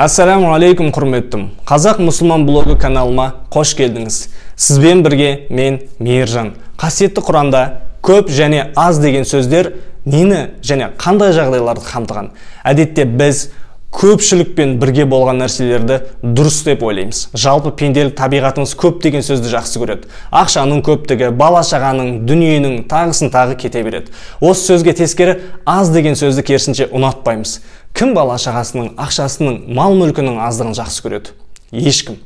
Ассаламу алейкум, құрметтім. Қазақ мұсылман блогы каналыма қош келдіңіз. Сізбен бірге мен Мейіржан. Қасиетті Құранда көп және аз деген сөздер нені және қандай жағдайларды қамтыған? Әдетте біз көпшілікпен бірге болған нәрселерді дұрыс деп ойлаймыз. Жалпы пенделік табиғатымыз көп деген сөзді жақсы көреді. Ақшаның көптігі, бала-шағаның, дүниенің тағысын тағы кете береді. Осы сөзге тескері аз деген сөзді керісінше ұнатпаймыз. Кім бала-шағасының, ақшасының, мал-мүлкінің аздығын жақсы көреді? Ешкім.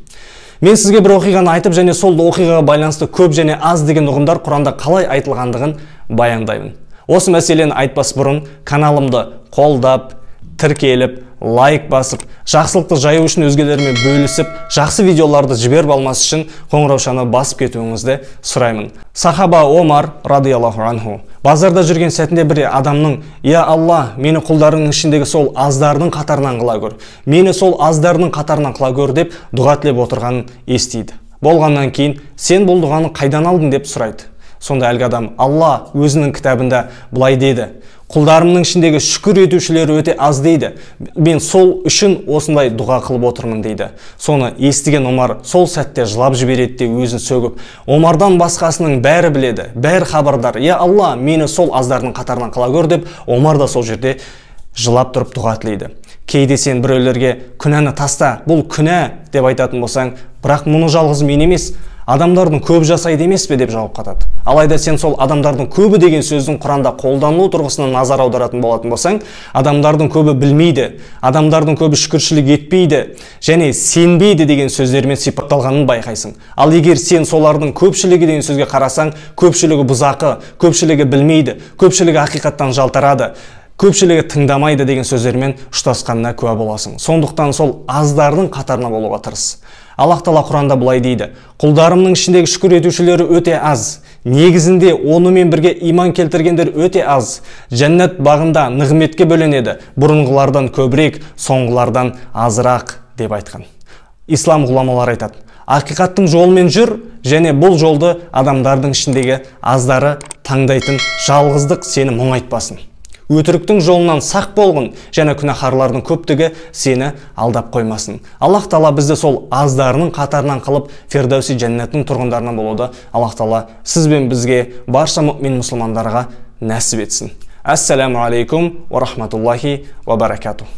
Мен сізге бір оқиғаны айтып және сол оқиғаға байланысты көп және аз деген ұғымдар Құранда қалай айтылғандығын баяндаймын. Осы мәселені айтпас бұрын каналымды қолдап, тіркеліп, лайк басып, жақсылықты жаю үшін өзгелермен бөлісіп, жақсы видеоларды жіберіп алмас үшін қоңыраушаны басып кетуіңізді сұраймын. Сахаба Омар радиаллаху анху базарда жүрген сәтінде бір адамның: «Я Алла, мені құлдарыңның ішіндегі сол аздардың қатарынан қыла көр, мені сол аздардың қатарынан қыла көр» деп дұға тілеп отырғанын естиді. Болғаннан кейін: «Сен бұл дұғаны қайдан алдың?» деп сұрайды. Сонда әлгі адам: «Алла өзінің кітабында былай деді: құлдарымның ішіндегі шүкір етушілері өте аз дейді. Мен сол үшін осындай дұға қылып отырмын» дейді. Соны естіген Омар сол сәтте жылап жібереді де өзін сөгіп: «Омардан басқасының бәрі біледі, бәрі хабардар. Я Алла, мені сол аздардың қатарынан қыла көр» деп Омар да сол жерде жылап тұрып дұға тілейді. Кейде сен біреулерге күнәні таста, бұл күнә деп айтатын болсаң, бірақ мұны жалғыз мен емес, адамдардың көп жасайды емес пе деп жауап қатады. Алайда сен сол адамдардың көбі деген сөздің Құранда қолданылу тұрғысынан назар аударатын болатын болсаң, адамдардың көбі білмейді, адамдардың көбі шүкіршілік етпейді және сенбейді деген сөздермен сипатталғанын байқайсың. Ал егер сен солардың көпшілігі деген сөзге қарасаң, көпшілігі бұзақы, көпшілігі білмейді, көпшілігі ақиқаттан жалтарады, көпшілігі тыңдамайды деген сөздермен ұштасқанына куә боласың. Сондықтан сол аздардың қатарына болуға тырыс. Аллах тағала Құранда былай дейді: құлдарымның ішіндегі шүкір етушілері өте аз, негізінде онымен бірге иман келтіргендер өте аз. Жәннат бағында нығметке бөленеді, бұрынғылардан көбірек, соңғылардан азырақ деп айтқан. Ислам ғұламалары айтады: ақиқаттың жолымен жүр және бұл жолды адамдардың ішіндегі аздары таңдайтын жалғыздық сені мұңайтпасын. Өтіріктің жолынан сақ болғын және күнәһарлардың көптігі сені алдап қоймасын. Аллах тағала бізді сол аздарының қатарынан қылып, Фирдауси жәннатының тұрғындарынан болуды Аллах тағала сіз бен бізге, барша мүмин мұсылмандарға нәсіп етсін. Ассаламу алейкум уа рахматуллахи уа баракатух.